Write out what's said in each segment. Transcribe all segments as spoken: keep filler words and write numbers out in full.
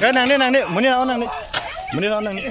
Eh, nangne, nangne, monit nang-o nangne. Monit nang-o nangne.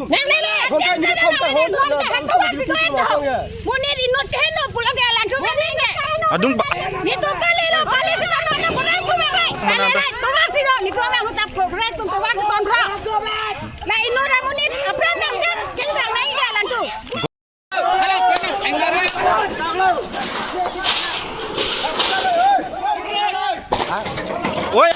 Nanglele. Monit inut keheno pulang ke alang tu nanglele. Adung ba. Netum kalelo, kali si tano na program tu ba. Mana kalele, program si lo, netum abang huta program tu program si tonra. La inut amonit, apran nam jan, kin bang nai ke alang tu. Oi.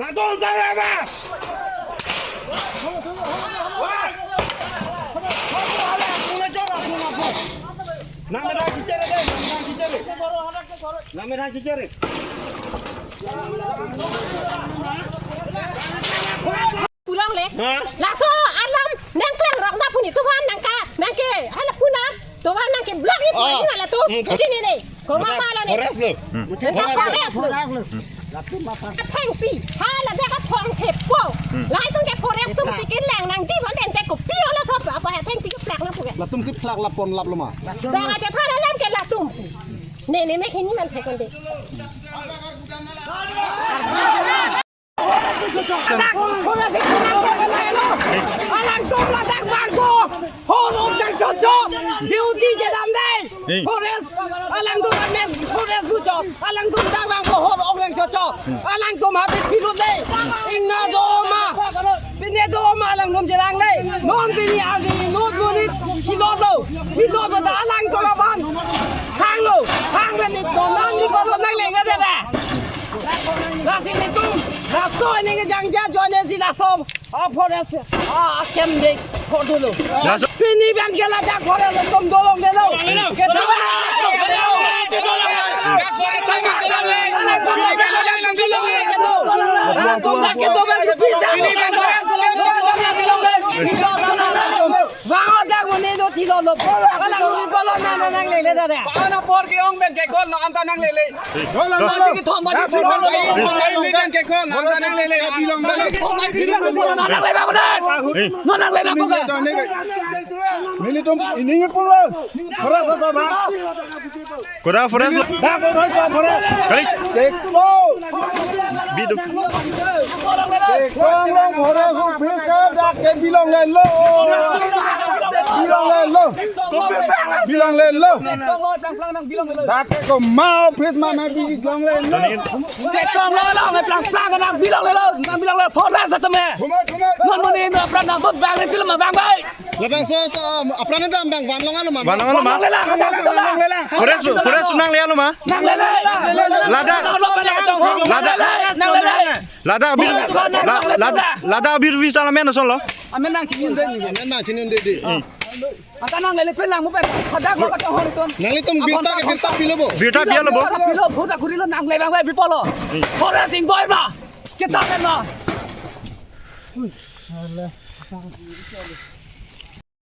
Latum sarema. Wah. Namera kichere deh, namera kichere. Namera kichere. Pulang le. Hah? Laso alam nangklang rok na puni tuhan nangka nangke hala puna tuhan nangke blok ni. Oh. Puni hala tu. Hmm, kau sini nih. Kau mama lah nih. Forest lo. Hmm. Forest lo. Forest lo. Athengpi hala dia ka phong thepo. Hmm. Lai tung ke forest tum sikin lang nangji bon tente kopi hala sop apa athengpi ke plak na puke. Latum si plak lapon lap loma. Bang aja thara lam ke latum. Nih nih mek ini man thekon deh. Alang tum ladak bangko, hor ok nangchocho, duty chedam dei. Hey. Forest, alang tum amen, forest bucho, alang tum dak bangko, hor ok nangchocho, alang tum habit thilut dei. Ingna doma, pine doma alang tum chelang dei. Non pini agi, non monit, thilot lo, thilot lo ta alang tum aphan. Hanglo, hang benit, non nang ni balo nang leng aja da. Lasi netum, laso ini ke jangja joine si laso, ah, forest, ah, akem dek, kok dulu. Laso. Pini ban ke ladak forest tum dolong delo. Kedo. Kedo. Bang o dak muni do thilo lo. Ala muni bolo na na nang lele da da. Bang o na por ke ong ben ke kol no anta nang lele. Bang o dak ke thom bani thom bani. Ai mi ben ke kol no anta nang lele. Bang o dak ke thom bani thom bani bolo na nang lele ba bana. No nang lele na ko. Nelitum ini pulo. Hara sa sa ba. Koda forest lo. Dak ko roi ko forest. Kali. Six four. Biduf. Konglong forest office ke dak ke bilonglelo. Bilonglelo. Bilonglelo. Dak ke komat office mana bilonglelo. Cek song lo lo, nang plang plang nang bilonglelo, nang bilonglelo forest atum eh. Kumai, kumai. Non muni no pran nang bot bang itu lemah bang bai. Labangso, so, apran dam bang vanlong alo ma. Vanlong alo ma. Vanlong lela. Forest, forest nangle alo ma. Nangle le. Ladak. Ladak. Ladak. Ladak abir, la-, ladak abir visa la men ason lo. Amen nangchinidun. Amen nangchinidun. Ata nangle le pen lang mo pen. Hadak lo katong hori ton. Nanglitum birta ke birta pilo bo. Birta pilo bo. Birta pilo bo, birta kurilo nangle bang bai bipolo. Forest ingboi ma. Kita men ma.